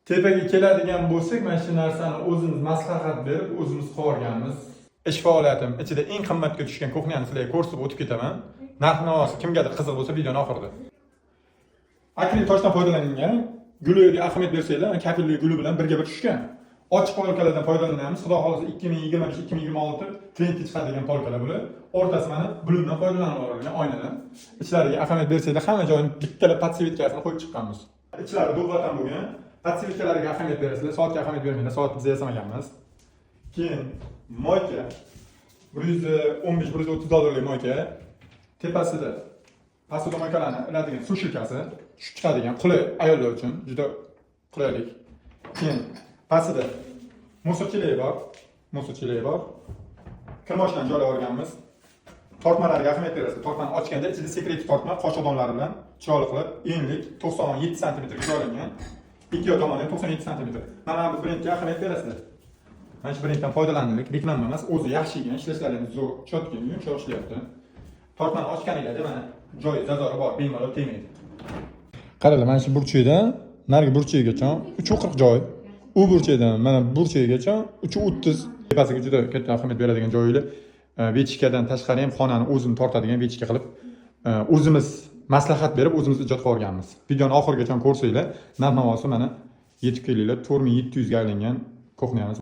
Tepaga keladigan bo'lsak, mana shu narsani o'zimiz maslahat berib, o'zimiz qilib. Ish faoliyatim ichida eng qimmatga tushgan кухня ni sizlarga ko'rsatib o'tib ketaman. Narx navosi kimgadir qiziq bo'lsa, videoni oxirida. Akril toshdan foydalanilgan. Guliga ahamiyat bersanglar, kafelli guli bilan birga bir tushgan. Ochiq polkalardan foydalanamiz. Xudo xohlasa, 2025-2026 trendga chiqadigan polkalar bular. O'rtasi mana Blumdan foydalanib olingan, oynadan. Ichlariga ahamiyat bersanglar, hamma joyini bittalab подсветка sini qo'yib chiqqanmiz. Ichlari dovvatan bo'lgan. Подсветка lariga ahamiyat berasizlar, soatga ahamiyat bermanglar, soat biz yasamaganmiz. Keyin мойка, 115, 130 dollarlik мойка. Tepasida посудомойка larni iladigan сушилка si, tushib chiqadigan, qulay, ayollar uchun juda qulaylik. Keyin pastida мусор chelagi bor, мусор chelagi bor. Kir moshinani joylab olganmiz. Tortmalarga ahamiyat berasiz. Tortmani ochganda ichida секрет tortma, qoshiqdonlari bilan chiroyli qilib, enlik 97 santimetrga joylangan. Ikki tomoni ham 97 santimetr. Mana bu brendga ahamiyat berasizlar. Mana shu brenddan foydalandik. Reklama emas, o'zi yaxshi ekan, ishlashlari ham zo'r, чётко, yumshoq ishlayapti. Tortmani ochganinglarda mana joyi, зазор i bor, bemalol tegmaydi. Qaranglar, mana shu burchakdan narigi burchagigacha 3,40 joy. U burchakdan mana burchagigacha 3,30. Tepasiga juda katta ahamiyat beradigan joyi, вытяжка dan tashqari ham xonani o'zini tortadigan вытяжка qilib, o'zimiz maslahat berib, o'zimiz ijod qilib olganmiz. Videoni oxirigacha ko'rsanglar, narx navosi mana yetib kelinglar, 4700 ga aylangan кухня miz.